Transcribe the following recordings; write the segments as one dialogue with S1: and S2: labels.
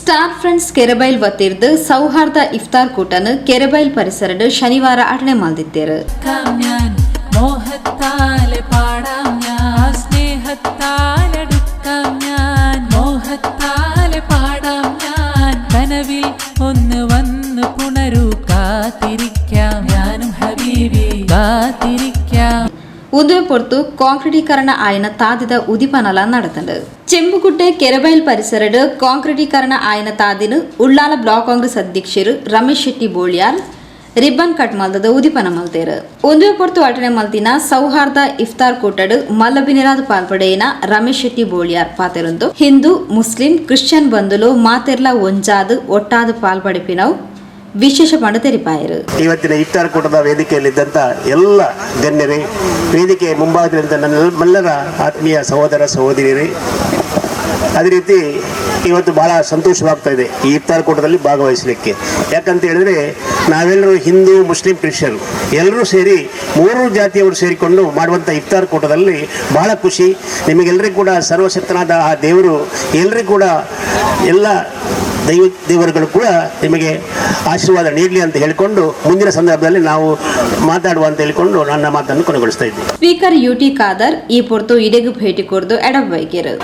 S1: Star friends Kerebail ವತಿರ್ದು ಸೌಹಾರ್ದ ಇಫ್ತಾರ್ ಕೂಟನು ಕೆರೆಬೈಲ್ ಪರಿಸರಡ್ ಶನಿವಾರ ಅಟನೆ ಮಲ್ದಿತ್ತೇರು.
S2: ഞാൻ മോഹത്താലെ പാടാം, ഞാൻ സ്നേഹത്താലടുക്കാം, ഞാൻ മോഹത്താലെ പാടാം, ഞാൻ കനവിൽ ഒന്ന് വന്ന് പുണരൂ, കാത്തിരിക്കാം ഞാനും ഹബീബി കാത്തിരിക്കാം.
S1: ಉಂದುವೆ ಪೊರ್ತು ಕಾಂಕ್ರೀಟೀಕರಣ ಆಯನ ತಾದಿದ ಉದಿಪನಲ നടത്തുണ്ട്. ಚೆಂಬುಗುಡ್ಡೆ ಕೆರೆಬೈಲ್ ಪರಿಸರಡ್ ಕಾಂಕ್ರೀಟೀಕರಣ ಆಯನ ತಾದಿನ ಉಳ್ಳಾಲ ಬ್ಲಾಕ್ ಕಾಂಗ್ರೆಸ್ ಅಧ್ಯಕ್ಷರು ರಮೇಶ್ ಶೆಟ್ಟಿ ಬೋಳಿಯಾರ್ ರಿಬ್ಬನ್ ಕಟ್ ಮಲ್ದದ ಉದಿಪನ ಮಲ್ತೇರು. ಉಂದುವೆ ಪೊರ್ತು ಅಟನೆ ಮಲ್ತಿನ ಸೌಹಾರ್ದ ಇಫ್ತಾರ್ ಕೂಟಡ್ ಮಲ್ಲಬಿನಿರಾದ ಪಾಲ್ಪಡೆಯಿನ ರಮೇಶ್ ಶೆಟ್ಟಿ ಬೋಳಿಯಾರ್ ಪಾತೆರುಂದು, ಹಿಂದೂ, ಮುಸ್ಲಿಂ, ಕ್ರಿಶ್ಚಿಯನ್ ಬಂಧುಲು ಮಾತೆರ್ಲ ಒಂಜಾದ್ ಒಟ್ಟಾದ ಪಾಲ್ಪಡಿಪಿನವು ವಿಶೇಷ ಪಂಡ ತೆರಿಪಾಯರು.
S3: ಇವತ್ತಿನ ಇಫ್ತಾರ್ ಕೂಟದ ವೇದಿಕೆಯಲ್ಲಿದ್ದಂಥ ಎಲ್ಲ ಗಣ್ಯರೇ, ವೇದಿಕೆ ಮುಂಭಾಗದಲ್ಲಿದ್ದ ನಮ್ಮೆಲ್ಲರ ಆತ್ಮೀಯ ಸಹೋದರ ಸಹೋದರಿಯರೇ, ಅದೇ ರೀತಿ ಇವತ್ತು ಭಾಳ ಸಂತೋಷವಾಗ್ತಾ ಇದೆ ಈ ಇಫ್ತಾರ್ ಕೂಟದಲ್ಲಿ ಭಾಗವಹಿಸಲಿಕ್ಕೆ. ಯಾಕಂತ ಹೇಳಿದ್ರೆ, ನಾವೆಲ್ಲರೂ ಹಿಂದೂ, ಮುಸ್ಲಿಂ, ಕ್ರಿಶ್ಚಿಯನ್ ಎಲ್ಲರೂ ಸೇರಿ, ಮೂರು ಜಾತಿಯವರು ಸೇರಿಕೊಂಡು ಮಾಡುವಂಥ ಇಫ್ತಾರ್ ಕೂಟದಲ್ಲಿ ಭಾಳ ಖುಷಿ. ನಿಮಗೆಲ್ಲರಿಗೂ ಕೂಡ ಸರ್ವಶಕ್ತನಾದ ಆ ದೇವರು, ಎಲ್ಲರಿಗೂ ಕೂಡ ಎಲ್ಲ ದೈವ ದೇವರುಗಳು ಕೂಡ ನಿಮಗೆ ಆಶೀರ್ವಾದ ನೀಡಲಿ ಅಂತ ಹೇಳಿಕೊಂಡು, ಮುಂದಿನ ಸಂದರ್ಭದಲ್ಲಿ ನಾವು ಮಾತಾಡುವ ಅಂತ ಹೇಳಿಕೊಂಡು ನನ್ನ ಮಾತನ್ನು ಕೊನೆಗೊಳಿಸ್ತಾ ಇದ್ದೀನಿ.
S1: ಸ್ಪೀಕರ್ ಯುಟಿ ಖಾದರ್ ಈ ಪೊರ್ತು ಇಡೆಗು ಭೇಟಿ ಕೊರ್ದು ಎಡಬೈಕೆರು.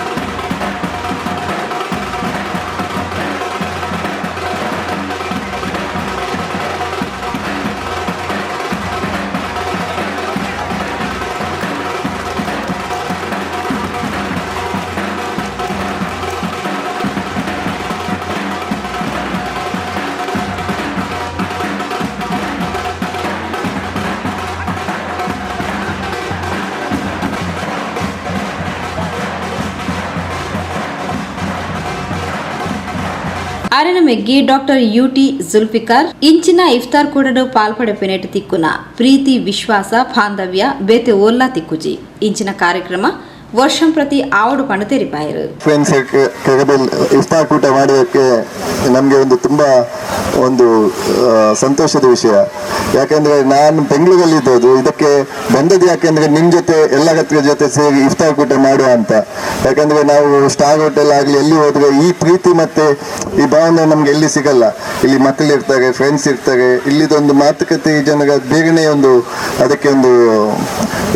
S1: ಅರೆನ ಮೆಗ್ಗಿ ಡಾಕ್ಟರ್ ಯುಟಿ ಜುಲ್ಫಿಕಾರ್ ಇಂಚಿನ ಇಫ್ತಾರ್ ಕೂಡಡು ಪಾಲ್ಪಡೆಪಿನೆಟ್ ತಿಕ್ಕುನ ಪ್ರೀತಿ, ವಿಶ್ವಾಸ, ಬಾಂಧವ್ಯ ಬೇತೆ ಓಲ್ಲಾ ತಿಕ್ಕುಜಿ. ಇಂಚಿನ ಕಾರ್ಯಕ್ರಮ ವರ್ಷಂ ಪ್ರತಿ ಆವಡು ಪಂಡ ತೆರಿಪಾಯರು.
S4: ಫ್ರೆಂಡ್ಸ್ ಕೆರೆಬೈಲ್ ಇಫ್ತಾರ್ ಕೂಟ ಮಾಡೋದಕ್ಕೆ ನಮಗೆ ಒಂದು ತುಂಬ ಒಂದು ಸಂತೋಷದ ವಿಷಯ. ಯಾಕೆಂದ್ರೆ ನಾನು ಬೆಂಗಳೂರಲ್ಲಿ ಇದ್ದದ್ದು. ಇದಕ್ಕೆ ಬಂದದ್ದು ಯಾಕೆಂದ್ರೆ ನಿಮ್ಮ ಜೊತೆ, ಎಲ್ಲರ ಜೊತೆ ಸೇರಿ ಇಫ್ತಾರ್ ಕೂಟ ಮಾಡುವ ಅಂತ. ಯಾಕಂದ್ರೆ ನಾವು ಸ್ಟಾರ್ ಹೋಟೆಲ್ ಆಗಲಿ ಎಲ್ಲಿ ಹೋದ್ರೆ ಈ ಪ್ರೀತಿ ಮತ್ತೆ ಈ ಭಾವನೆ ನಮ್ಗೆ ಎಲ್ಲಿ ಸಿಗಲ್ಲ. ಇಲ್ಲಿ ಮಕ್ಕಳು ಇರ್ತಾರೆ, ಫ್ರೆಂಡ್ಸ್ ಇರ್ತಾರೆ. ಇಲ್ಲಿದೊಂದು ಮಾತುಕತೆ, ಈ ಜನರ ಬೇಗನೆ ಒಂದು ಅದಕ್ಕೆ ಒಂದು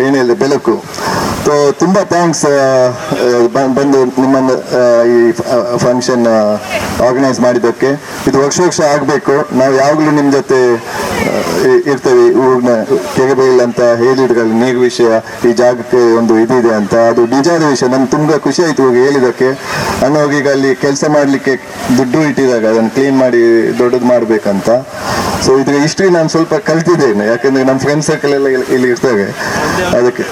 S4: ಏನು ಹೇಳಿ ಬೆಳಕು. ಸೊ ತುಂಬ thanks ಬಂದು ನಿಮ್ಮನ್ನು ಈ ಫಂಕ್ಷನ್ ಆರ್ಗನೈಸ್ ಮಾಡಿದ್ದಕ್ಕೆ. ಇದು ವರ್ಷ ವರ್ಷ ಆಗಬೇಕು. ನಾವು ಯಾವಾಗಲೂ ನಿಮ್ಮ ಜೊತೆ ಇರ್ತೇವೆ. ಊರಿನ ಕೆರೆಬೈಲ್ ಅಂತ ಹೇಳಿದ್ರಲ್ಲ, ನೀರು ವಿಷಯ, ಈ ಜಾಗಕ್ಕೆ ಒಂದು ಇದಿದೆ ಅಂತ, ಅದು ನಿಜಾದ ವಿಷಯ. ನಮ್ಗೆ ತುಂಬ ಖುಷಿ ಆಯ್ತು ಹೋಗಿ ಹೇಳಿದ್ದಕ್ಕೆ. ಅಣ್ಣವ್ರಿಗೆ ಈಗ ಅಲ್ಲಿ ಕೆಲಸ ಮಾಡಲಿಕ್ಕೆ ದುಡ್ಡು ಇಟ್ಟಿದಾಗ ಅದನ್ನು ಕ್ಲೀನ್ ಮಾಡಿ ದೊಡ್ಡದು ಮಾಡಬೇಕಂತ. ಸೊ ಇದ್ರ ಹಿಸ್ಟ್ರಿ ನಾನು ಸ್ವಲ್ಪ ಕಲ್ತಿದ್ದೇನೆ. ಯಾಕಂದ್ರೆ ನಮ್ಮ ಫ್ರೆಂಡ್ ಸರ್ಕಲ್ ಎಲ್ಲ ಇಲ್ಲಿ ಇಲ್ಲಿ ಇರ್ತಾರೆ. ಅದಕ್ಕೆ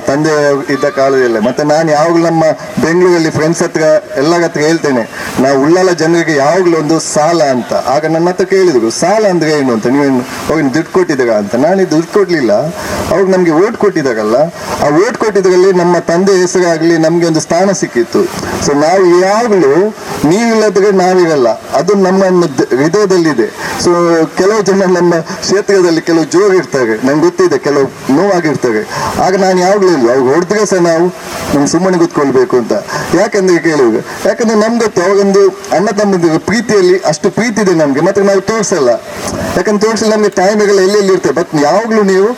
S4: ತಂದೆ ಇದ್ದ ಕಾಲದಲ್ಲೇ. ಮತ್ತೆ ನಾನು ಯಾವಾಗಲೂ ನಮ್ಮ ಬೆಂಗಳೂರಲ್ಲಿ ಫ್ರೆಂಡ್ಸ್ ಹತ್ರ, ಎಲ್ಲರ ಹತ್ರ ಹೇಳ್ತೇನೆ, ನಾವು ಉಳ್ಳಾಲ ಜನರಿಗೆ ಯಾವಾಗಲೂ ಒಂದು ಸಾಲ ಅಂತ. ಆಗ ನನ್ನ ಹತ್ರ ಕೇಳಿದ್ರು, ಸಾಲ ಅಂದ್ರೆ ಏನು ಅಂತ, ನೀವೇನು ಅವ್ರಿಗೆ ದುಡ್ಡು ಕೊಟ್ಟಿದ್ದೀರಾ ಅಂತ. ನಾನು ದುಡ್ಡು ಕೊಡ್ಲಿಲ್ಲ, ಅವ್ರು ನಮಗೆ ಓಟ್ ಕೊಟ್ಟಿದ್ದಾರಲ್ಲ, ಆ ಓಟ್ ಕೊಟ್ಟಿದ್ರಲ್ಲಿ ನಮ್ಮ ತಂದೆ ಹೆಸರಾಗ್ಲಿ ನಮಗೆ ಒಂದು ಸ್ಥಾನ ಸಿಕ್ಕಿತ್ತು. ಸೊ ನಾವು ಯಾವಾಗಲೂ ನೀವಿಲ್ಲದ್ರೆ ನಾವಿರಲ್ಲ, ಅದು ನಮ್ಮ ಹೃದಯದಲ್ಲಿದೆ. ಸೊ ಕೆಲವು ಜನ ನಮ್ಮ ಕ್ಷೇತ್ರದಲ್ಲಿ ಕೆಲವು ಜೋರು ಇರ್ತಾರೆ, ನಂಗೆ ಗೊತ್ತಿದೆ, ಕೆಲವು ನೋವಾಗಿರ್ತಾರೆ. ಆಗ ನಾನು ಯಾವಾಗಲೂ ಇಲ್ಲ, ಅವ್ರು ಹೊಡೆದ್ರೆ ಸಹ ನಾವು ನಮ್ಗೆ ಸುಮ್ಮನೆ ಕೂತ್ಕೊಳ್ಬೇಕು ಅಂತ. ಯಾಕಂದ್ರೆ ಕೇಳುವಾಗ, ಯಾಕಂದ್ರೆ ನಮ್ಗೆ ಗೊತ್ತು, ಅವಾಗೊಂದು ಅಣ್ಣ ತಮ್ಮಂದಿರ ಪ್ರೀತಿಯಲ್ಲಿ ಅಷ್ಟು ಪ್ರೀತಿ ಇದೆ ನಮ್ಗೆ. ಮತ್ತೆ ನಾವು ತೋರ್ಸಲ್ಲ, ಯಾಕಂದ್ರೆ ತೋರ್ಸಲ್ಲ, ನಮ್ಗೆ ಟೈಮ್ ಎಲ್ಲ ಎಲ್ಲೆಲ್ಲಿ ಇರ್ತದೆ. ಬಟ್ ಯಾವಾಗಲೂ ನೀವು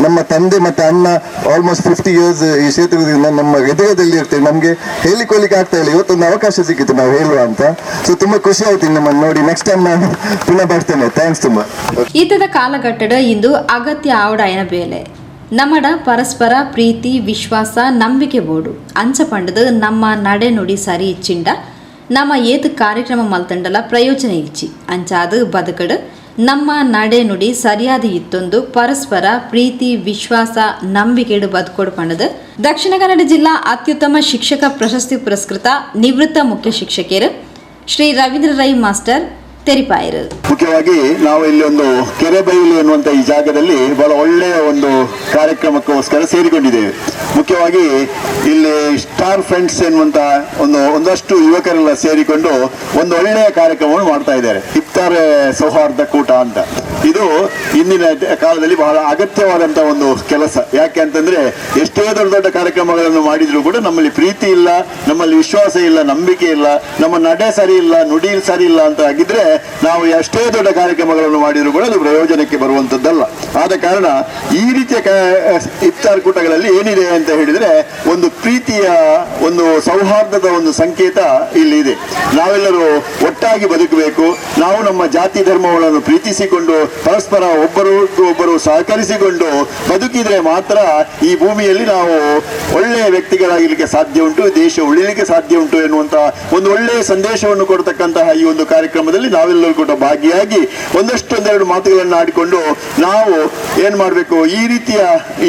S4: ನಮ್ಮ ತಂದೆ ಮತ್ತೆ ಅಣ್ಣ ಆಲ್ಮೋಸ್ಟ್ 50 ಇಯರ್ಸ್ ಈ ಕ್ಷೇತ್ರದಿಂದ ನಮ್ಮ ಹೃದಯದಲ್ಲಿ ಇರ್ತೇವೆ. ನಮ್ಗೆ ಹೇಳಿಕೊಳ್ಳಿಕ್ಕೆ ಆಗ್ತಾ ಇಲ್ಲ. ಇವತ್ತೊಂದು ಅವಕಾಶ ಸಿಕ್ಕಿತ್ತು ನಾವು ಹೇಳುವ ಅಂತ. ಸೊ ತುಂಬಾ ಖುಷಿ ಆಯ್ತು ನಿಮ್ಮನ್ನು ನೋಡಿ. ನೆಕ್ಸ್ಟ್ ಟೈಮ್ ನಾನು ಪುನಃ ಬರ್ತೇನೆ. Thanks ತುಂಬಾ.
S1: ಈತದ ಕಾಲಘಟ್ಟದ ಇಂದು ಅಗತ್ಯ ಆವಡಾಯನ ಬೇಲೆ. ನಮ್ಮಡ ಪರಸ್ಪರ ಪ್ರೀತಿ, ವಿಶ್ವಾಸ, ನಂಬಿಕೆ ಬೋಡು. ಅಂಚ ಪಂಡದು ನಮ್ಮ ನಡೆ ನುಡಿ ಸರಿ ಇಚ್ಚಿಂಡ ನಮ್ಮ ಏತು ಕಾರ್ಯಕ್ರಮ ಮಲ್ತಂಡಲ ಪ್ರಯೋಜನ ಇಚ್ಚಿ. ಅಂಚಾದು ಬದುಕಡು ನಮ್ಮ ನಡೆ ನುಡಿ ಸರಿಯಾದ ಇತ್ತೊಂದು ಪರಸ್ಪರ ಪ್ರೀತಿ, ವಿಶ್ವಾಸ, ನಂಬಿಕೆಡು ಬದುಕೋಡು ಪಂಡದು ದಕ್ಷಿಣ ಕನ್ನಡ ಜಿಲ್ಲಾ ಅತ್ಯುತ್ತಮ ಶಿಕ್ಷಕ ಪ್ರಶಸ್ತಿ ಪುರಸ್ಕೃತ ನಿವೃತ್ತ ಮುಖ್ಯ ಶಿಕ್ಷಕಿಯರು ಶ್ರೀ ರವೀಂದ್ರ ರೈ ಮಾಸ್ಟರ್ ತೆರಿಪಾಯರು.
S5: ಮುಖ್ಯವಾಗಿ ನಾವು ಇಲ್ಲಿ ಒಂದು ಕೆರೆಬೈಲು ಎನ್ನುವಂತ ಈ ಜಾಗದಲ್ಲಿ ಬಹಳ ಒಳ್ಳೆಯ ಒಂದು ಕಾರ್ಯಕ್ರಮಕ್ಕೋಸ್ಕರ ಸೇರಿಕೊಂಡಿದ್ದೇವೆ. ಮುಖ್ಯವಾಗಿ ಇಲ್ಲಿ ಸ್ಟಾರ್ ಫ್ರೆಂಡ್ಸ್ ಎನ್ನುವಂತ ಒಂದು ಒಂದಷ್ಟು ಯುವಕರೆಲ್ಲ ಸೇರಿಕೊಂಡು ಒಂದು ಒಳ್ಳೆಯ ಕಾರ್ಯಕ್ರಮವನ್ನು ಮಾಡ್ತಾ ಇದ್ದಾರೆ, ಇಫ್ತಾರ್ ಸೌಹಾರ್ದ ಕೂಟ ಅಂತ. ಇದು ಇಂದಿನ ಕಾಲದಲ್ಲಿ ಬಹಳ ಅಗತ್ಯವಾದಂಥ ಒಂದು ಕೆಲಸ. ಯಾಕೆ ಅಂತಂದ್ರೆ ಎಷ್ಟೇ ದೊಡ್ಡ ದೊಡ್ಡ ಕಾರ್ಯಕ್ರಮಗಳನ್ನು ಮಾಡಿದ್ರು ಕೂಡ ನಮ್ಮಲ್ಲಿ ಪ್ರೀತಿ ಇಲ್ಲ, ನಮ್ಮಲ್ಲಿ ವಿಶ್ವಾಸ ಇಲ್ಲ, ನಂಬಿಕೆ ಇಲ್ಲ, ನಮ್ಮ ನಡೆ ಸರಿ ಇಲ್ಲ, ನುಡಿ ಸರಿ ಇಲ್ಲ ಅಂತ ಆಗಿದ್ರೆ ನಾವು ಎಷ್ಟೇ ದೊಡ್ಡ ಕಾರ್ಯಕ್ರಮಗಳನ್ನು ಮಾಡಿದ್ರು ಕೂಡ ಅದು ಪ್ರಯೋಜನಕ್ಕೆ ಬರುವಂಥದ್ದಲ್ಲ. ಆದ ಕಾರಣ ಈ ರೀತಿಯ ಇಫ್ತಾರ್ ಕೂಟಗಳಲ್ಲಿ ಏನಿದೆ ಅಂತ ಹೇಳಿದ್ರೆ ಒಂದು ಪ್ರೀತಿಯ, ಒಂದು ಸೌಹಾರ್ದದ ಒಂದು ಸಂಕೇತ ಇಲ್ಲಿ ಇದೆ. ನಾವೆಲ್ಲರೂ ಒಟ್ಟಾಗಿ ಬದುಕಬೇಕು. ನಾವು ನಮ್ಮ ಜಾತಿ ಧರ್ಮಗಳನ್ನು ಪ್ರೀತಿಸಿಕೊಂಡು ಪರಸ್ಪರ ಒಬ್ಬರು ಒಬ್ಬರು ಸಹಕರಿಸಿಕೊಂಡು ಬದುಕಿದ್ರೆ ಮಾತ್ರ ಈ ಭೂಮಿಯಲ್ಲಿ ನಾವು ಒಳ್ಳೆಯ ವ್ಯಕ್ತಿಗಳಾಗಲಿಕ್ಕೆ ಸಾಧ್ಯ ಉಂಟು, ದೇಶ ಉಳಿಲಿಕ್ಕೆ ಸಾಧ್ಯ ಉಂಟು ಎನ್ನುವಂತಹ ಒಂದು ಒಳ್ಳೆಯ ಸಂದೇಶವನ್ನು ಕೊಡ್ತಕ್ಕಂತಹ ಈ ಒಂದು ಕಾರ್ಯಕ್ರಮದಲ್ಲಿ ನಾವೆಲ್ಲರೂ ಕೂಡ ಭಾಗಿಯಾಗಿ ಒಂದೆರಡು ಮಾತುಗಳನ್ನು ಆಡಿಕೊಂಡು ನಾವು ಏನ್ ಮಾಡಬೇಕು, ಈ ರೀತಿಯ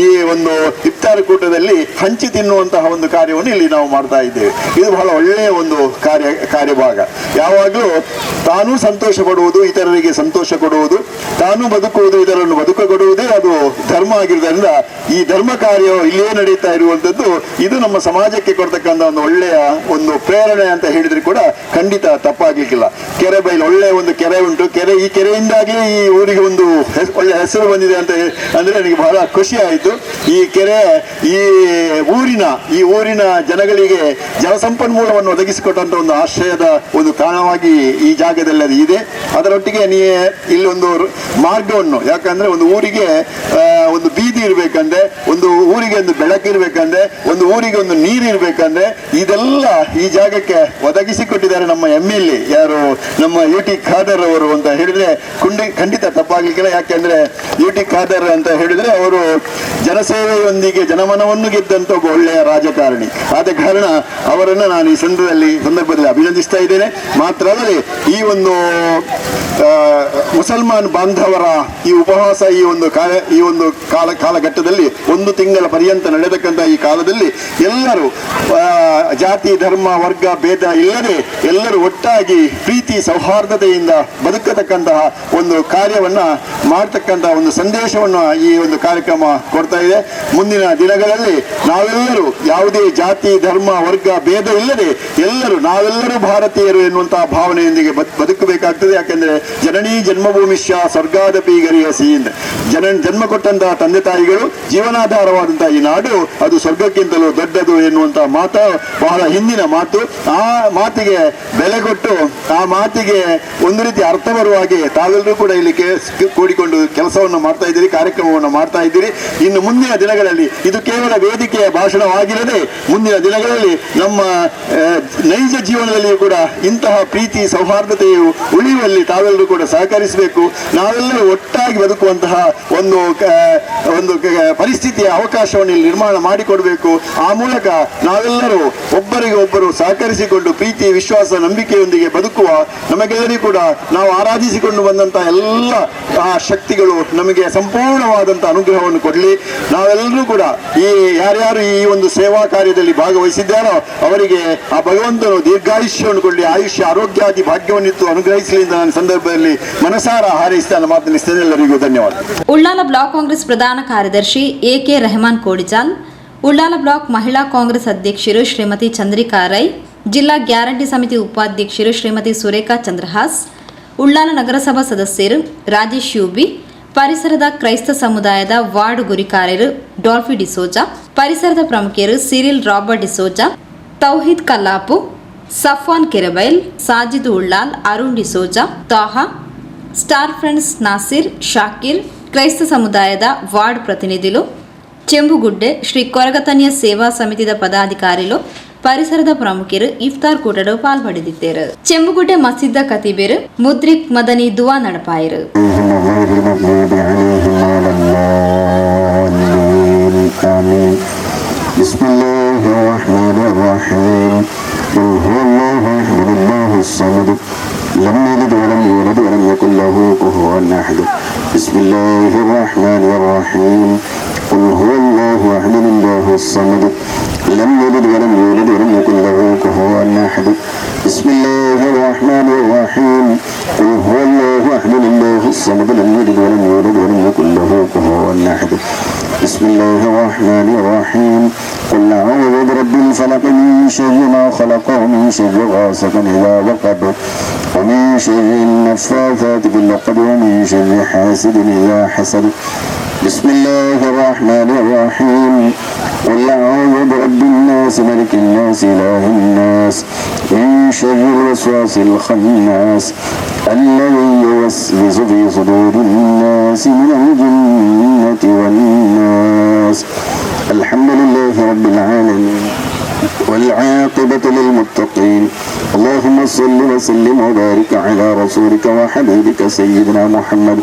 S5: ಈ ಒಂದು ಇಫ್ತಾರ್ ಕೂಟದಲ್ಲಿ ಹಂಚಿ ತಿನ್ನುವಂತಹ ಒಂದು ಕಾರ್ಯವನ್ನು ಇಲ್ಲಿ ನಾವು ಮಾಡ್ತಾ ಇದ್ದೇವೆ. ಇದು ಬಹಳ ಒಳ್ಳೆಯ ಒಂದು ಕಾರ್ಯಭಾಗ. ಯಾವಾಗಲೂ ತಾನೂ ಸಂತೋಷ ಪಡುವುದು, ಇತರರಿಗೆ ಸಂತೋಷ ಕೊಡುವುದು, ತಾನು ಬದುಕುವುದು, ಇತರರನ್ನು ಬದುಕ ಕೊಡುವುದೇ ಅದು ಧರ್ಮ ಆಗಿರುವುದರಿಂದ ಈ ಧರ್ಮ ಕಾರ್ಯ ಇಲ್ಲಿಯೇ ನಡೀತಾ ಇರುವಂತದ್ದು ಇದು ನಮ್ಮ ಸಮಾಜಕ್ಕೆ ಕೊಡ್ತಕ್ಕಂಥ ಒಂದು ಒಳ್ಳೆಯ ಒಂದು ಪ್ರೇರಣೆ ಅಂತ ಹೇಳಿದ್ರೆ ಕೂಡ ಖಂಡಿತ ತಪ್ಪಾಗ್ಲಿಕ್ಕಿಲ್ಲ. ಕೆರೆ ಬೈಲು ಒಳ್ಳೆಯ ಒಂದು ಕೆರೆ ಉಂಟು. ಈ ಕೆರೆಯಿಂದಾಗಿ ಈ ಊರಿಗೆ ಒಂದು ಒಳ್ಳೆ ಹೆಸರು ಬಂದಿದೆ ಅಂತ ಅಂದ್ರೆ ನನಗೆ ಬಹಳ ಖುಷಿ ಆಯಿತು. ಈ ಕೆರೆ ಈ ಊರಿನ ಜನಗಳಿಗೆ ಜಲಸಂಪನ್ಮೂಲವನ್ನು ಒದಗಿಸಿಕೊಟ್ಟಂತ ಒಂದು ಆಶ್ರಯದ ಒಂದು ತಾಣವಾಗಿ ಈ ಜಾಗದಲ್ಲಿ ಅದು ಇದೆ. ಅದರೊಟ್ಟಿಗೆ ಇಲ್ಲಿ ಒಂದು ಮಾರ್ಗವನ್ನು, ಯಾಕಂದ್ರೆ ಒಂದು ಊರಿಗೆ ಒಂದು ಬೀದಿ ಇರಬೇಕಂದ್ರೆ, ಒಂದು ಊರಿಗೆ ಒಂದು ಬೆಳಕಿರ್ಬೇಕಂದ್ರೆ, ಒಂದು ಊರಿಗೆ ಒಂದು ನೀರು ಇರಬೇಕಂದ್ರೆ ಇದೆಲ್ಲ ಈ ಜಾಗಕ್ಕೆ ಒದಗಿಸಿಕೊಟ್ಟಿದ್ದಾರೆ ನಮ್ಮ MLA ಯಾರು, ನಮ್ಮ UT Khader ಅವರು ಅಂತ ಹೇಳಿದ್ರೆ ಖಂಡಿತ ತಪ್ಪಾಗ್ಲಿಕ್ಕಿಲ್ಲ. ಯಾಕೆಂದ್ರೆ UT Khader ಅಂತ ಹೇಳಿದ್ರೆ ಅವರು ಜನಸೇವೆಯೊಂದಿಗೆ ಜನಮನವನ್ನು ಗೆದ್ದಂತ ಒಬ್ಬ ಒಳ್ಳೆಯ ರಾಜಕಾರಣಿ. ಆದ ಕಾರಣ ಅವರನ್ನು ನಾನು ಈ ಸಂದರ್ಭದಲ್ಲಿ ಅಭಿನಂದಿಸ್ತಾ ಇದ್ದೇನೆ. ಮಾತ್ರ ಅಲ್ಲದೆ ಈ ಒಂದು ಮುಸಲ್ಮಾನ್ ಬಾಂಧವರ ಈ ಉಪವಾಸ ಈ ಒಂದು ಈ ಒಂದು ಕಾಲಘಟ್ಟದಲ್ಲಿ ಒಂದು ತಿಂಗಳ ಪರ್ಯಂತ ನಡೆತಕ್ಕಂಥ ಈ ಕಾಲದಲ್ಲಿ ಎಲ್ಲರೂ ಜಾತಿ ಧರ್ಮ ವರ್ಗ ಭೇದ ಇಲ್ಲದೆ ಎಲ್ಲರೂ ಒಟ್ಟಾಗಿ ಪ್ರೀತಿ ಸೌಹಾರ್ದತೆಯಿಂದ ಬದುಕತಕ್ಕಂತಹ ಒಂದು ಕಾರ್ಯವನ್ನ ಮಾಡ್ತಕ್ಕಂತಹ ಒಂದು ಸಂದೇಶವನ್ನು ಈ ಒಂದು ಕಾರ್ಯಕ್ರಮ ಕೊಡ್ತಾ ಇದೆ. ಮುಂದಿನ ದಿನಗಳಲ್ಲಿ ನಾವೆಲ್ಲರೂ ಯಾವುದೇ ಜಾತಿ ಧರ್ಮ ವರ್ಗ ಭೇದ ಇಲ್ಲದೆ ಎಲ್ಲರೂ ನಾವೆಲ್ಲರೂ ಭಾರತೀಯರು ಎನ್ನುವಂತಹ ಭಾವನೆಯೊಂದಿಗೆ ಬದುಕಬೇಕಾಗ್ತದೆ. ಯಾಕೆಂದ್ರೆ ಜನನೀ ಜನ್ಮಭೂಮಿಶ್ಯ ಸ್ವರ್ಗಾದಪಿ ಗರಿಯಸಿ ಜನ್ಮ ಕೊಟ್ಟಂತಹ ತಂದೆ ತಾಯಿಗಳು ಜೀವನಾಧಾರವಾದಂತಹ ಈ ನಾಡು ಅದು ಸ್ವರ್ಗಕ್ಕಿಂತಲೂ ದೊಡ್ಡದು ಎನ್ನುವಂತಹ ಮಾತು ಬಹಳ ಹಿಂದಿನ ಮಾತು. ಆ ಮಾತಿಗೆ ಬೆಲೆ ಕೊಟ್ಟು ಆ ಮಾತಿಗೆ ಒಂದು ರೀತಿ ಅರ್ಥ ಬರುವ ಹಾಗೆ ತಾವೆಲ್ಲರೂ ಕೂಡ ಇಲ್ಲಿ ಕೂಡಿಕೊಂಡು ಕೆಲಸವನ್ನು ಮಾಡ್ತಾ ಇದ್ದೀರಿ, ಕಾರ್ಯಕ್ರಮವನ್ನು ಮಾಡ್ತಾ ಇದ್ದೀರಿ. ಇನ್ನು ಮುಂದಿನ ದಿನಗಳಲ್ಲಿ ಇದು ಕೇವಲ ವೇದಿಕೆಯ ಭಾಷಣವಾಗಿರದೆ ಮುಂದಿನ ದಿನಗಳಲ್ಲಿ ನಮ್ಮ ನೈಜ ಜೀವನದಲ್ಲಿಯೂ ಕೂಡ ಇಂತಹ ಪ್ರೀತಿ ಸೌಹಾರ್ದತೆಯು ಉಳಿಯುವಲ್ಲಿ ತಾವೆಲ್ಲರೂ ಕೂಡ ಸಹಕರಿಸಬೇಕು. ನಾವೆಲ್ಲರೂ ಒಟ್ಟಾಗಿ ಬದುಕುವಂತಹ ಒಂದು ಒಂದು ಪರಿಸ್ಥಿತಿಯ ಅವಕಾಶವನ್ನು ಇಲ್ಲಿ ನಿರ್ಮಾಣ ಮಾಡಿಕೊಡಬೇಕು. ಆ ಮೂಲಕ ನಾವೆಲ್ಲರೂ ಒಬ್ಬರಿಗೆ ಒಬ್ಬರು ಸಹಕರಿಸಿಕೊಂಡು ಪ್ರೀತಿ ವಿಶ್ವಾಸ ನಂಬಿಕೆಯೊಂದಿಗೆ ಬದುಕುವ ನಮಗೆಲ್ಲರಿಗೂ ಕೂಡ ನಾವು ಆರಾಧಿಸಿಕೊಂಡು ಬಂದಂತಹ ಎಲ್ಲ ಆ ಶಕ್ತಿಗಳು ನಮಗೆ ಸಂಪೂರ್ಣವಾದಂಥ ಅನುಗ್ರಹವನ್ನು ಕೊಡಲಿ. ನಾವೆಲ್ಲರೂ ಕೂಡ ಈ ಯಾರ್ಯಾರು ಈ ಒಂದು ಸೇವಾ ಕಾರ್ಯದಲ್ಲಿ ಭಾಗವಹಿಸಿದ್ದಾರೋ ಅವರಿಗೆ ಆ ಭಗವಂತನು ದೀರ್ಘಾಯುಷ್ಯವನ್ನು ಕೊಡಲಿ, ಆಯುಷ್ಯ ಆರೋಗ್ಯಾದಿ ಭಾಗ್ಯವನ್ನಿತ್ತು ಅನುಗ್ರಹಿಸಲಿ ಅಂತ ನಾನು ಸಂದರ್ಭದಲ್ಲಿ ಮನಸಾರ ಹಾರೈಸ್ತಾ ನನ್ನ ಮಾತು ನಿಲ್ಲಿಸ್ತೇನೆ. ಎಲ್ಲರಿಗೂ ಧನ್ಯವಾದ.
S1: ಉಳ್ಳಾಲ ಬ್ಲಾಕ್ ಕಾಂಗ್ರೆಸ್ ಪ್ರಧಾನ ಕಾರ್ಯದರ್ಶಿ ಎಕೆ ರೆಹಮಾನ್ ಕೋಡಿಜಾಲ್, ಉಳ್ಳಾಲ ಬ್ಲಾಕ್ ಮಹಿಳಾ ಕಾಂಗ್ರೆಸ್ ಅಧ್ಯಕ್ಷರು ಶ್ರೀಮತಿ ಚಂದ್ರಿಕಾ ರೈ, ಜಿಲ್ಲಾ ಗ್ಯಾರಂಟಿ ಸಮಿತಿ ಉಪಾಧ್ಯಕ್ಷರು ಶ್ರೀಮತಿ ಸುರೇಖಾ ಚಂದ್ರಹಾಸ್, ಉಳ್ಳಾಲ ನಗರಸಭಾ ಸದಸ್ಯರು ರಾಜೇಶ್ ಯುಬಿ, ಪರಿಸರದ ಕ್ರೈಸ್ತ ಸಮುದಾಯದ ವಾರ್ಡ್ ಗುರಿಕಾರರು ಡಾಲ್ಫಿ ಡಿಸೋಜಾ, ಪರಿಸರದ ಪ್ರಮುಖರು ಸಿರಿಲ್ ರಾಬರ್ಟ್ ಡಿಸೋಜಾ, ತೌಹಿದ್ ಕಲ್ಲಾಪು, ಸಫ್ವಾನ್ ಕೆರಬೈಲ್, ಸಾಜಿದ್ ಉಳ್ಳಾಲ್, ಅರುಣ್ ಡಿಸೋಜಾ, ತಾಹಾ, ಸ್ಟಾರ್ ಫ್ರೆಂಡ್ಸ್ ನಾಸಿರ್, ಶಾಕಿರ್, ಕ್ರೈಸ್ತ ಸಮುದಾಯದ ವಾರ್ಡ್ ಪ್ರತಿನಿಧಿಗಳು, ಚೆಂಬುಗುಡ್ಡೆ ಶ್ರೀ ಕೊರಗತನ್ಯ ಸೇವಾ ಸಮಿತಿದ ಪದಾಧಿಕಾರಿಗಳು, ಪರಿಸರದ ಪ್ರಮುಖರು ಇಫ್ತಾರ್ ಕೂಟಡು ಪಾಲ್ಪಡೆದಿದ್ದರು. ಚೆಂಬುಗುಡ್ಡೆ ಮಸೀದ್ದ ಕತಿಬೇರು ಮುದ್ರಿಕ್ ಮದನಿ ದುವಾ ನಡಪಾಯರು.
S6: غير المغضوب عليهم ولا الضالين آمين. بسم الله الرحمن الرحيم. قل هو الله أحد الله الصمد لم يلد ولم يولد ولم يكن له كفوا أحد. بسم الله الرحمن الرحيم. قل هو الله أحد الله الصمد لم يلد ولم يولد ولم يكن له كفوا أحد. بسم الله الرحمن الرحيم. قل هو الله أحد الله الصمد لم يلد ولم يولد ولم يكن له كفوا أحد. بسم الله الرحمن الرحيم. قل أعوذ برب الفلق. الفلق من شر ما خلق ومن شر غاسق إذا وقب ومن شر النفاثات في العقد ومن شر حاسد إذا حسد. بسم الله الرحمن الرحيم. قل أعوذ برب الناس ملك الناس إله الناس من شر الوسواس الخناس الذي يوسوس في صدور الناس من الجنة والناس. الحمد لله رب العالمين والعاقبة للمتقين. اللهم صل وسلم وبارك على رسولك وحبيبك سيدنا محمد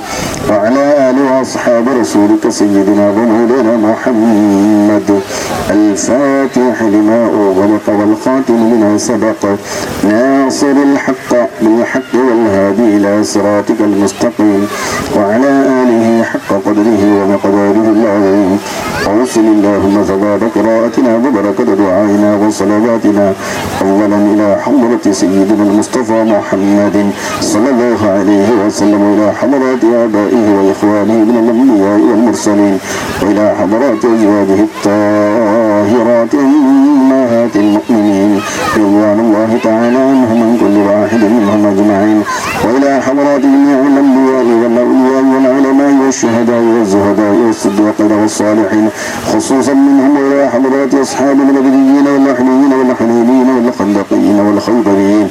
S6: وعلى آله وأصحاب رسولك سيدنا ومولانا محمد. الفاتح لما أغلق والخاتم لما سبق ناصر الحق بالحق والهادي إلى صراطك المستقيم وعلى آله حق قدره ومقداره العظيم. وصل اللهم ثواب قراءتنا وبركة دعائنا وصلواتنا أولا إلى حضرة سيدنا المصطفى محمد صلى الله عليه وسلم، وإلى حضرات آبائه وإخوانه من الأنبياء والمرسلين، وإلى حضرات أزواجه الطاهرات أمهات المؤمنين رضوان الله تعالى عنهم من كل واحد منهم أجمعين، وإلى حضرات جميع الأنبياء والأولياء والعلماء والشهداء والزهداء والصديقين والصالحين خصوصا منهم، وإلى حضرات أصحاب البدريين والأحليين والحليبين والخندقيين والخيبريين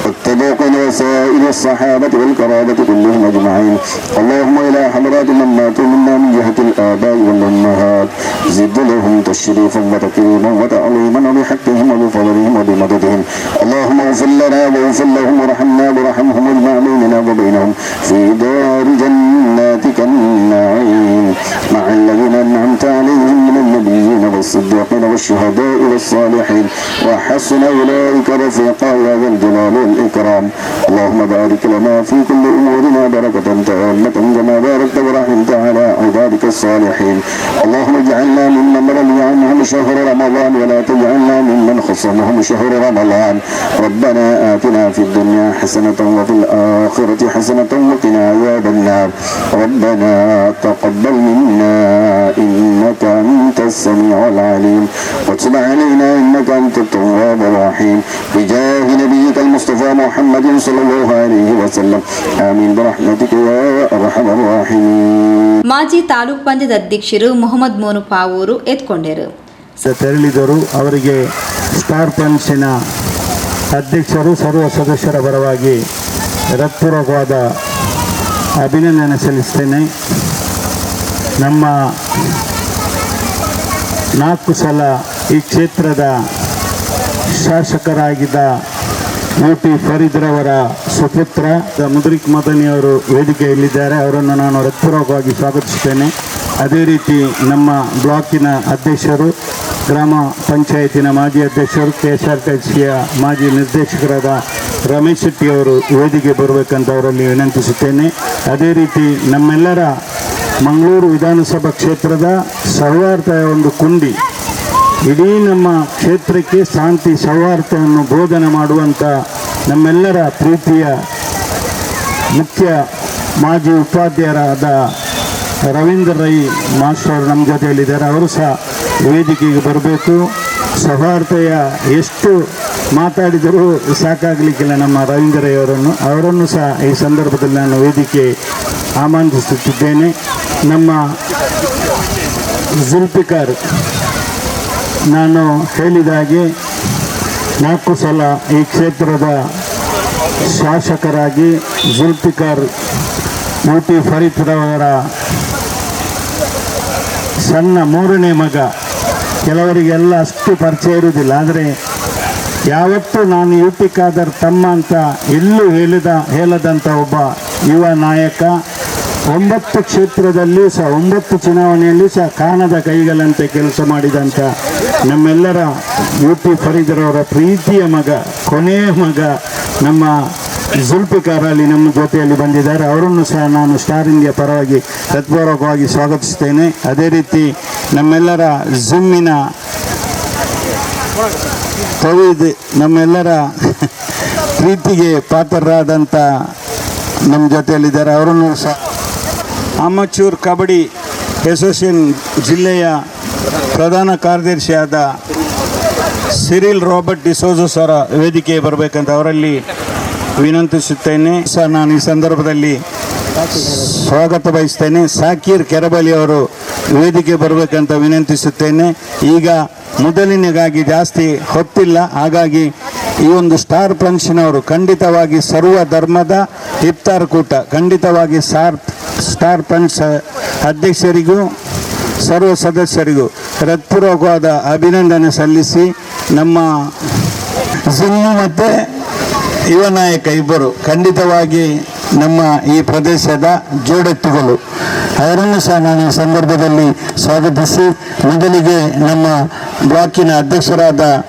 S6: والتبوقين وسائر الصحابة والقرابة كلهم أجمعين. اللهم إلى حضرات من ماتوا منا من جهة الآباء والأمهات زد لهم تشريفا وتكريما وتعظيما وبحقهم وبفضلهم وبمددهم. اللهم اغفر لنا واغفر لهم وارحمنا وارحمهم واجمع بيننا وبينهم في دار جناتك النعيم مع الذين أنعمت عليهم من النبيين والصديقين والشهداء والصالحين وحسن أولئك رفيقا يا ذا الجلال والإكرام. اللهم بارك لنا في كل أمورنا بركة تامة كما باركت ورحمت على عبادك الصالحين. اللهم اجعلنا ممن رضي عنهم شهر رمضان ولا تجعلنا ممن خصمهم شهر رمضان. ربنا آتنا في الدنيا حسنة وفي الآخرة حسنة وقنا عذاب النار. ربنا تقبل منا إنك أنت السميع العليم وتب علينا إنك أنت التواب الرحيم بجاه نبيك المصطفى محمد صلى الله عليه وسلم. آمين برحمتك يا أرحم الراحمين.
S1: ಮಾಜಿ ತಾಲೂಕ್ ಪಂಚಾಯತ್ ಅಧ್ಯಕ್ಷರು ಮೊಹಮ್ಮದ್ ಮೋನು ಪಾವೂರು ಎತ್ಕೊಂಡರು.
S7: ತೆರಳಿದರು. ಅವರಿಗೆ ಸ್ಟಾರ್ ಫ್ರೆಂಡ್ಸಿನ ಅಧ್ಯಕ್ಷರು, ಸರ್ವ ಸದಸ್ಯರ ಪರವಾಗಿ ಹೃತ್ಪೂರ್ವಕವಾದ ಅಭಿನಂದನೆ ಸಲ್ಲಿಸ್ತೇನೆ. ನಮ್ಮ 4 ಸಲ ಈ ಕ್ಷೇತ್ರದ ಶಾಸಕರಾಗಿದ್ದ ಯು ಟಿ ಫರೀದ್ರವರ ಸುಪುತ್ರ ಮುದ್ರಿಕ್ ಮದನಿಯವರು ವೇದಿಕೆಯಲ್ಲಿದ್ದಾರೆ. ಅವರನ್ನು ನಾನು ಹೃತ್ಪೂರ್ವಕವಾಗಿ ಸ್ವಾಗತಿಸುತ್ತೇನೆ. ಅದೇ ರೀತಿ ನಮ್ಮ ಬ್ಲಾಕಿನ ಅಧ್ಯಕ್ಷರು, ಗ್ರಾಮ ಪಂಚಾಯತಿನ ಮಾಜಿ ಅಧ್ಯಕ್ಷರು, ಕೆಎಸ್ಆರ್ಟಿಸಿಯ ಮಾಜಿ ನಿರ್ದೇಶಕರಾದ ರಮೇಶ್ ಶೆಟ್ಟಿ ಅವರು ವೇದಿಕೆ ಬರಬೇಕಂತ ಅವರಲ್ಲಿ ವಿನಂತಿಸುತ್ತೇನೆ. ಅದೇ ರೀತಿ ನಮ್ಮೆಲ್ಲರ ಮಂಗಳೂರು ವಿಧಾನಸಭಾ ಕ್ಷೇತ್ರದ ಸೌಹಾರ್ದದ ಒಂದು ಕೊಂಡಿ, ಇಡೀ ನಮ್ಮ ಕ್ಷೇತ್ರಕ್ಕೆ ಶಾಂತಿ ಸೌಹಾರ್ದವನ್ನು ಬೋಧನೆ ಮಾಡುವಂಥ ನಮ್ಮೆಲ್ಲರ ಪ್ರೀತಿಯ ಮುಖ್ಯ ಮಾಜಿ ಉಪಾಧ್ಯಾಯರಾದ ರವೀಂದ್ರ ರೈ ಮಾಸ್ಟರ್ ಅವರು ನಮ್ಮ ಜೊತೆಯಲ್ಲಿದ್ದಾರೆ. ಅವರು ಸಹ ವೇದಿಕೆಗೆ ಬರಬೇಕು. ಸೌಹಾರ್ದೆಯ ಎಷ್ಟು ಮಾತಾಡಿದರೂ ಸಾಕಾಗಲಿಕ್ಕಿಲ್ಲ ನಮ್ಮ ರವೀಂದ್ರ ರೈ ಅವರನ್ನು. ಅವರನ್ನು ಸಹ ಈ ಸಂದರ್ಭದಲ್ಲಿ ನಾನು ವೇದಿಕೆ ಆಮಂತ್ರಿಸುತ್ತಿದ್ದೇನೆ. ನಮ್ಮ ಜುಲ್ಫಿಕಾರ್, ನಾನು ಹೇಳಿದ ಹಾಗೆ 4 ಸಲ ಈ ಕ್ಷೇತ್ರದ ಶಾಸಕರಾಗಿ ಜುಲ್ಫಿಕಾರ್ ಯು ಟಿ ಫರೀದ್ರವರ ಸಣ್ಣ 3ನೇ ಮಗ. ಕೆಲವರಿಗೆಲ್ಲ ಅಷ್ಟು ಪರಿಚಯ ಇರುವುದಿಲ್ಲ, ಆದರೆ ಯಾವತ್ತೂ ನಾನು ಯು ಟಿ ಖಾದರ್ ತಮ್ಮ ಅಂತ ಎಲ್ಲೂ ಹೇಳದಂಥ ಒಬ್ಬ ಯುವ ನಾಯಕ. 9 ಕ್ಷೇತ್ರದಲ್ಲಿಯೂ ಸಹ, 9 ಚುನಾವಣೆಯಲ್ಲಿಯೂ ಸಹ ಕಾಣದ ಕೈಗಳಂತೆ ಕೆಲಸ ಮಾಡಿದಂಥ ನಮ್ಮೆಲ್ಲರ ಯು ಟಿ ಫರೀದ್ರವರ ಪ್ರೀತಿಯ ಮಗ, ಕೊನೆಯ ಮಗ ನಮ್ಮ ಜುಲ್ಫಿಕಾರ್ ಅಲಿ ನಮ್ಮ ಜೊತೆಯಲ್ಲಿ ಬಂದಿದ್ದಾರೆ. ಅವರನ್ನು ಸಹ ನಾನು ಸ್ಟಾರ್ ಇಂಡಿಯಾ ಪರವಾಗಿ ಹೃತ್ಪೂರ್ವಕವಾಗಿ ಸ್ವಾಗತಿಸುತ್ತೇನೆ. ಅದೇ ರೀತಿ ನಮ್ಮೆಲ್ಲರ ಝುಮ್ಮಿನ ತವೀದ್, ನಮ್ಮೆಲ್ಲರ ಪ್ರೀತಿಗೆ ಪಾತ್ರರಾದಂಥ ನಮ್ಮ ಜೊತೆಯಲ್ಲಿದ್ದಾರೆ, ಅವರನ್ನು ಸಹ. ಅಮಚೂರ್ ಕಬಡ್ಡಿ ಅಸೋಸಿಯೇಷನ್ ಜಿಲ್ಲೆಯ ಪ್ರಧಾನ ಕಾರ್ಯದರ್ಶಿಯಾದ ಸಿರಿಲ್ ರಾಬರ್ಟ್ ಡಿಸೋಜ ಸರ ವೇದಿಕೆ ಬರಬೇಕಂತ ಅವರಲ್ಲಿ ವಿನಂತಿಸುತ್ತೇನೆ. ಸರ್, ನಾನು ಈ ಸಂದರ್ಭದಲ್ಲಿ ಸ್ವಾಗತ ಬಯಸ್ತೇನೆ. ಸಾಕೀರ್ ಕೆರಬಲಿ ಅವರು ವೇದಿಕೆ ಬರಬೇಕಂತ ವಿನಂತಿಸುತ್ತೇನೆ. ಈಗ ಮೊದಲಿನಗಾಗಿ ಜಾಸ್ತಿ ಹೊತ್ತಿಲ್ಲ, ಹಾಗಾಗಿ ಈ ಒಂದು ಸ್ಟಾರ್ ಫ್ರೆಂಡ್ಸ್ನವರು ಖಂಡಿತವಾಗಿ ಸರ್ವ ಧರ್ಮದ ಇಫ್ತಾರ್ ಕೂಟ ಖಂಡಿತವಾಗಿ ಸ್ಟಾರ್ ಫ್ರೆಂಡ್ಸ್ ಅಧ್ಯಕ್ಷರಿಗೂ ಸರ್ವ ಸದಸ್ಯರಿಗೂ ಹೃತ್ಪೂರ್ವಕವಾದ ಅಭಿನಂದನೆ ಸಲ್ಲಿಸಿ, ನಮ್ಮ ಜಿನ್ನು ಮತ್ತು ಯುವ ನಾಯಕ ಇಬ್ಬರು ಖಂಡಿತವಾಗಿ ನಮ್ಮ ಈ ಪ್ರದೇಶದ ಜೋಡೆತ್ತುಗಳು. ಅವರನ್ನು ಸಹ ನಾನು ಈ ಸಂದರ್ಭದಲ್ಲಿ ಸ್ವಾಗತಿಸಿ, ಮೊದಲಿಗೆ ನಮ್ಮ ಬ್ಲಾಕಿನ ಅಧ್ಯಕ್ಷರಾದ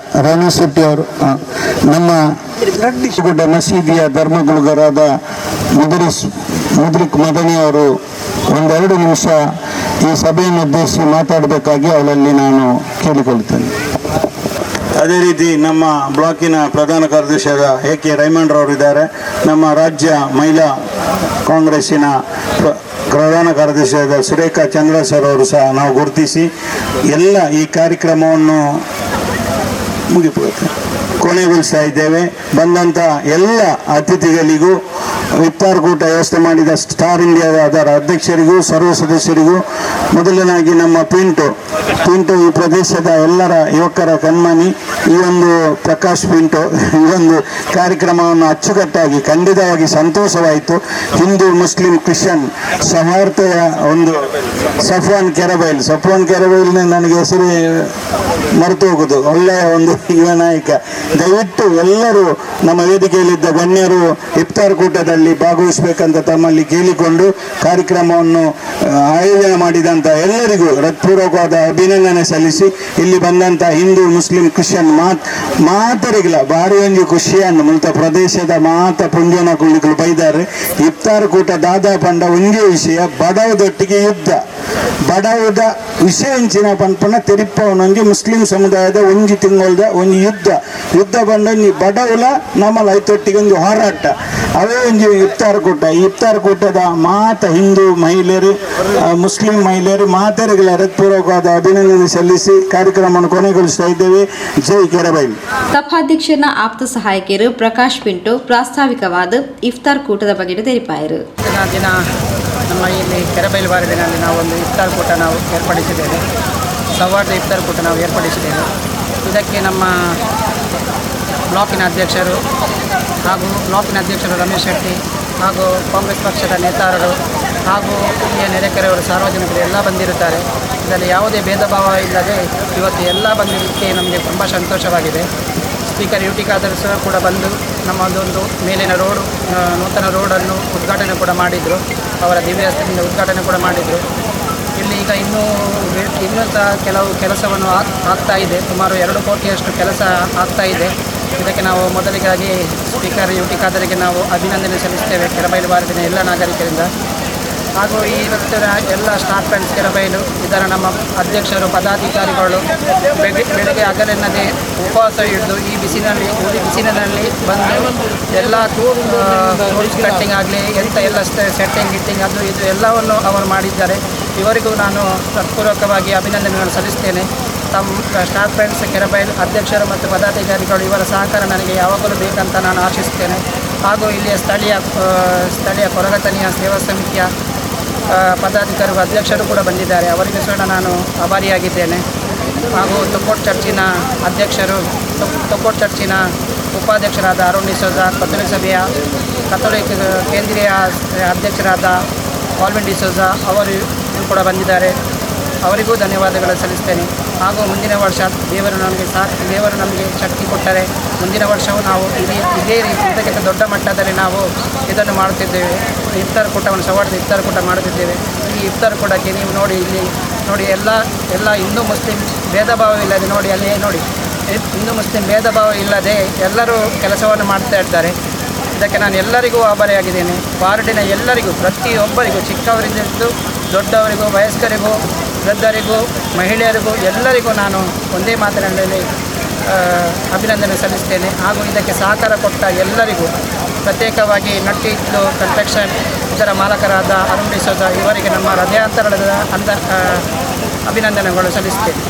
S7: ರಮೇಶ್ ಶೆಟ್ಟಿ ಅವರು, ನಮ್ಮ ಗುಡ್ಡ ಮಸೀದಿಯ ಧರ್ಮಗುರುಗಳಾದ ಮುದ್ರಿಕ್ ಮದನಿ ಅವರು ಒಂದೆರಡು ನಿಮಿಷ ಈ ಸಭೆಯನ್ನು ಉದ್ದೇಶಿಸಿ ಮಾತಾಡಬೇಕಾಗಿ ಅವರಲ್ಲಿ ನಾನು ಕೇಳಿಕೊಳ್ಳುತ್ತೇನೆ. ಅದೇ ರೀತಿ ನಮ್ಮ ಬ್ಲಾಕಿನ ಪ್ರಧಾನ ಕಾರ್ಯದರ್ಶಿಯಾದ ಎ ಕೆ ರೈಮಂಡ್ರವರು ಇದ್ದಾರೆ. ನಮ್ಮ ರಾಜ್ಯ ಮಹಿಳಾ ಕಾಂಗ್ರೆಸ್ಸಿನ ಪ್ರಧಾನ ಕಾರ್ಯದರ್ಶಿಯಾದ ಸುರೇಖಾ ಚಂದ್ರ ಸರ್ ಅವರು ಸಹ ನಾವು ಗುರುತಿಸಿ ಎಲ್ಲ ಈ ಕಾರ್ಯಕ್ರಮವನ್ನು ಮುಗಿಪುತ್ತೆ ಕೊನೆಗೊಳಿಸ್ತಾ ಇದ್ದೇವೆ. ಬಂದಂಥ ಎಲ್ಲ ಅತಿಥಿಗಳಿಗೂ, ಇಫ್ತಾರ್ ಕೂಟ ವ್ಯವಸ್ಥೆ ಮಾಡಿದ ಸ್ಟಾರ್ ಇಂಡಿಯಾದ ಅದರ ಅಧ್ಯಕ್ಷರಿಗೂ, ಸರ್ವ ಸದಸ್ಯರಿಗೂ, ಮೊದಲನಾಗಿ ನಮ್ಮ ಪಿಂಟು ಪಿಂಟು, ಈ ಪ್ರದೇಶದ ಎಲ್ಲರ ಯುವಕರ ಕಣ್ಮಣಿ ಈ ಒಂದು ಪ್ರಕಾಶ್ ಪಿಂಟು, ಈ ಒಂದು ಕಾರ್ಯಕ್ರಮವನ್ನು ಅಚ್ಚುಕಟ್ಟಾಗಿ, ಖಂಡಿತವಾಗಿ ಸಂತೋಷವಾಯಿತು. ಹಿಂದೂ, ಮುಸ್ಲಿಂ, ಕ್ರಿಶ್ಚಿಯನ್ ಸೌಹಾರ್ದತೆಯ ಒಂದು ಸಫ್ವಾನ್ ಕೆರಬೈಲ್, ಸಫ್ವಾನ್ ಕೆರಬೈಲ್ ನನಗೆ ಹೆಸರು ಮರೆತು ಹೋಗುದು. ಒಳ್ಳೆಯ ಒಂದು ಯುವ ನಾಯಕ. ದಯವಿಟ್ಟು ಎಲ್ಲರೂ ನಮ್ಮ ವೇದಿಕೆಯಲ್ಲಿದ್ದ ಗಣ್ಯರು ಇಫ್ತಾರ್ ಕೂಟದಲ್ಲಿ ಭಾಗವಹಿಸಬೇಕಂತ ತಮ್ಮಲ್ಲಿ ಕೇಳಿಕೊಂಡು, ಕಾರ್ಯಕ್ರಮವನ್ನು ಆಯೋಜನೆ ಮಾಡಿದಂಥ ಎಲ್ಲರಿಗೂ ಹೃತ್ಪೂರ್ವಕವಾದ ಅಭಿನಂದನೆ ಸಲ್ಲಿಸಿ, ಇಲ್ಲಿ ಬಂದಂಥ ಹಿಂದೂ, ಮುಸ್ಲಿಂ, ಕ್ರಿಶ್ಚಿಯನ್ ಮಾತರಿಗಿಲ್ಲ ಭಾರಿ ಒಂಜಿ ಖುಷಿಯನ್ನು ಮುಲ್ತ ಪ್ರದೇಶದ ಮಾತ ಪುಂಜನ ಕುಳ್ಳಿಗಳು ಬೈದಾರೆ. ಇಫ್ತಾರ್ ಕೂಟ ದಾದಾ ಪಂಡ ಒಂಜೇ ವಿಷಯ, ಬಡವದೊಟ್ಟಿಗೆ ಯುದ್ಧ. ಬಡವದ ವಿಷಯ ಇಂಚಿನ ಪನ್ಪುನ ತೆರಿಪವನೊಂಜಿ ಮುಸ್ಲಿಂ ಸಮುದಾಯದ ಒಂಜಿ ತಿಂಗಳದ ಒಂಜಿ ಯುದ್ಧ. ಯುದ್ಧ ಬಂಡ ಒಂಜಿ ಬಡವುಲ ನಮ್ಮಲ ಐತೊಟ್ಟಿಗೆ ಒಂದು ಹೋರಾಟ, ಅವೇ ಒಂಜಿ ಇಫ್ತಾರ್ ಕೂಟ. ಈ ಇಫ್ತಾರ್ ಕೂಟದ ಮಾತ ಹಿಂದೂ ಮಹಿಳೆಯರು, ಮುಸ್ಲಿಂ ಮಹಿಳೆಯರು ಮಾತರಿಗಳ ಹೃತ್ಪೂರ್ವಕವಾದ ಅಭಿನಂದನೆ ಸಲ್ಲಿಸಿ ಕಾರ್ಯಕ್ರಮವನ್ನು ಕೊನೆಗೊಳಿಸ್ತಾ ಇದ್ದೇವೆ. ಜೈ ಕೆರಬೈಲ್.
S1: ಸಭಾಧ್ಯಕ್ಷನ ಆಪ್ತ ಸಹಾಯಕರು ಪ್ರಕಾಶ್ ಪಿಂಟೋ ಪ್ರಾಸ್ತಾವಿಕವಾದ ಇಫ್ತಾರ್ ಕೂಟದ ಬಗ್ಗೆ ತೆರಿಪಾಯರು.
S8: ಇವತ್ತಿನ ದಿನ ನಮ್ಮ ಇಲ್ಲಿ ಕೆರೆಬೈಲು ವಾರ್ಡಿನಲ್ಲಿ ನಾವು ಒಂದು ಇಫ್ತಾರ್ ಕೂಟ ನಾವು ಏರ್ಪಡಿಸಿದ್ದೇವೆ. ಸೌಹಾರ್ದ ಇಫ್ತಾರ್ ಕೂಟ ನಾವು ಏರ್ಪಡಿಸಿದ್ದೇವೆ. ಇದಕ್ಕೆ ನಮ್ಮ ಬ್ಲಾಕಿನ ಅಧ್ಯಕ್ಷರು ಹಾಗೂ ಬ್ಲಾಕಿನ ಅಧ್ಯಕ್ಷರು ರಮೇಶ್ ಶೆಟ್ಟಿ ಹಾಗೂ ಕಾಂಗ್ರೆಸ್ ಪಕ್ಷದ ನೇತಾರರು ಹಾಗೂ ಇಲ್ಲಿಯ ನೆರೆಕೆರೆಯವರು, ಸಾರ್ವಜನಿಕರು ಎಲ್ಲ ಬಂದಿರುತ್ತಾರೆ. ಇದರಲ್ಲಿ ಯಾವುದೇ ಭೇದ ಭಾವ ಇಲ್ಲದೆ ಇವತ್ತು ಎಲ್ಲ ಬಂದಿದ್ದಕ್ಕೆ ನಮಗೆ ತುಂಬ ಸಂತೋಷವಾಗಿದೆ. Speaker U T Khader sir ಕೂಡ ಬಂದು ನಮ್ಮ ಒಂದು ಮೇಲಿನ ರೋಡು, ನೂತನ ರೋಡನ್ನು ಉದ್ಘಾಟನೆ ಕೂಡ ಮಾಡಿದರು. ಅವರ ದಿವ್ಯಹಸ್ತದಿಂದ ಉದ್ಘಾಟನೆ ಕೂಡ ಮಾಡಿದರು. ಇಲ್ಲಿ ಈಗ ಇನ್ನೂ ಇನ್ನೂ ಸಹ ಕೆಲವು ಕೆಲಸವನ್ನು ಆಗ್ತಾ ಇದೆ. ಸುಮಾರು 2 ಕೋಟಿಯಷ್ಟು ಕೆಲಸ ಆಗ್ತಾ ಇದೆ. ಇದಕ್ಕೆ ನಾವು ಮೊದಲಿಗಾಗಿ ಸ್ಪೀಕರ್ ಯು ಟಿ ಖಾದರಿಗೆ ನಾವು ಅಭಿನಂದನೆ ಸಲ್ಲಿಸ್ತೇವೆ ಕೆರಬೈಲು ವಾರ್ಡಿನ ಎಲ್ಲ ನಾಗರಿಕರಿಂದ. ಹಾಗೂ ಇವತ್ತಿನ ಎಲ್ಲ ಸ್ಟಾರ್ ಫ್ರೆಂಡ್ಸ್ ಕೆರಬೈಲು ಇದರ ನಮ್ಮ ಅಧ್ಯಕ್ಷರು, ಪದಾಧಿಕಾರಿಗಳು ಬೆಳಗ್ಗೆ ಬೆಳಗ್ಗೆ ಹಗಲೆನ್ನದೆ ಉಪವಾಸ ಹಿಡಿದು ಈ ಬಿಸಿಲಿನಲ್ಲಿ, ಉರಿ ಬಿಸಿಲಿನಲ್ಲಿ ಬಂದು ಎಲ್ಲ ರೂಲ್ಸ್ ಕಟ್ಟಿಂಗ್ ಆಗಲಿ, ಎಂಥ ಎಲ್ಲ ಸೆಟ್ಟಿಂಗ್ ಗಿಟ್ಟಿಂಗ್ ಅದು ಇದು ಎಲ್ಲವನ್ನು ಅವರು ಮಾಡಿದ್ದಾರೆ. ಇವರಿಗೂ ನಾನು ಹೃತ್ಪೂರ್ವಕವಾಗಿ ಅಭಿನಂದನೆಗಳನ್ನು ಸಲ್ಲಿಸ್ತೇನೆ. ತಮ್ಮ ಸ್ಟಾರ್ ಫ್ರೆಂಡ್ಸ್ ಕೆರಬೈಲ್ ಅಧ್ಯಕ್ಷರು ಮತ್ತು ಪದಾಧಿಕಾರಿಗಳು, ಇವರ ಸಹಕಾರ ನನಗೆ ಯಾವಾಗಲೂ ಬೇಕಂತ ನಾನು ಆಶಿಸುತ್ತೇನೆ. ಹಾಗೂ ಇಲ್ಲಿಯ ಸ್ಥಳೀಯ ಸ್ಥಳೀಯ ಕೊರಗತನಿಯ ಸೇವಾ ಸಮಿತಿಯ ಪದಾಧಿಕಾರಿಗಳು, ಅಧ್ಯಕ್ಷರು ಕೂಡ ಬಂದಿದ್ದಾರೆ. ಅವರಿಗೂ ಸಹ ನಾನು ಆಭಾರಿಯಾಗಿದ್ದೇನೆ. ಹಾಗೂ ತೊಕ್ಕೊಟ್ಟು ಚರ್ಚಿನ ಅಧ್ಯಕ್ಷರು, ತೊಕ್ಕೊಟ್ಟು ಚರ್ಚಿನ ಉಪಾಧ್ಯಕ್ಷರಾದ ಅರುಣ್ ಡಿಸೋಜ, ಕಥೋಲಿಕ್ ಸಭೆಯ ಕಥೋಲಿಕ್ ಕೇಂದ್ರೀಯ ಅಧ್ಯಕ್ಷರಾದ ಆಲ್ವಿನ್ ಡಿಸೋಜ ಅವರು ಕೂಡ ಬಂದಿದ್ದಾರೆ. ಅವರಿಗೂ ಧನ್ಯವಾದಗಳು ಸಲ್ಲಿಸ್ತೇನೆ. ಹಾಗೂ ಮುಂದಿನ ವರ್ಷ ದೇವರು ನಮಗೆ ಶಕ್ತಿ ಕೊಟ್ಟರೆ ಮುಂದಿನ ವರ್ಷವೂ ನಾವು ಇದೇ ಇದೇ ರೀತಿ ಇದಕ್ಕಿಂತ ದೊಡ್ಡ ಮಟ್ಟದಲ್ಲಿ ನಾವು ಇದನ್ನು ಮಾಡುತ್ತಿದ್ದೇವೆ. ಇಫ್ತಾರ್ ಕೂಟವನ್ನು, ಸೌಹಾರ್ದ ಇಫ್ತಾರ್ ಕೂಟ ಮಾಡುತ್ತಿದ್ದೇವೆ. ಈ ಇಫ್ತಾರ್ ಕೂಟಕ್ಕೆ ನೀವು ನೋಡಿ, ಇಲ್ಲಿ ನೋಡಿ, ಎಲ್ಲ ಎಲ್ಲ ಹಿಂದೂ ಮುಸ್ಲಿಂ ಭೇದ ಭಾವವಿಲ್ಲದೆ, ನೋಡಿ ಅಲ್ಲಿ ನೋಡಿ, ಹಿಂದೂ ಮುಸ್ಲಿಂ ಭೇದ ಭಾವ ಇಲ್ಲದೆ ಎಲ್ಲರೂ ಕೆಲಸವನ್ನು ಮಾಡ್ತಾ ಇರ್ತಾರೆ. ಇದಕ್ಕೆ ನಾನು ಎಲ್ಲರಿಗೂ ಆಭಾರಿಯಾಗಿದ್ದೇನೆ. ವಾರ್ಡಿನ ಎಲ್ಲರಿಗೂ, ಪ್ರತಿಯೊಬ್ಬರಿಗೂ, ಚಿಕ್ಕವರಿಂದ ಹಿಡಿದು ದೊಡ್ಡವರಿಗೂ, ವಯಸ್ಕರಿಗೂ, ವೃದ್ಧರಿಗೂ, ಮಹಿಳೆಯರಿಗೂ, ಎಲ್ಲರಿಗೂ ನಾನು ಒಂದೇ ಮಾತಿನಲ್ಲಿ ಅಭಿನಂದನೆ ಸಲ್ಲಿಸ್ತೇನೆ. ಹಾಗೂ ಇದಕ್ಕೆ ಸಹಕಾರ ಕೊಟ್ಟ ಎಲ್ಲರಿಗೂ, ಪ್ರತ್ಯೇಕವಾಗಿ ನಟ್ಟಿದ್ದು ಕನ್ಸ್ಟ್ರಕ್ಷನ್ ಇದರ ಮಾಲಕರಾದ ಅರುಣ್ ಡಿಸೋಜ ಇವರಿಗೆ ನಮ್ಮ ಹೃದಯಾಂತರದ ಅಭಿನಂದನೆಗಳು ಸಲ್ಲಿಸ್ತೇನೆ.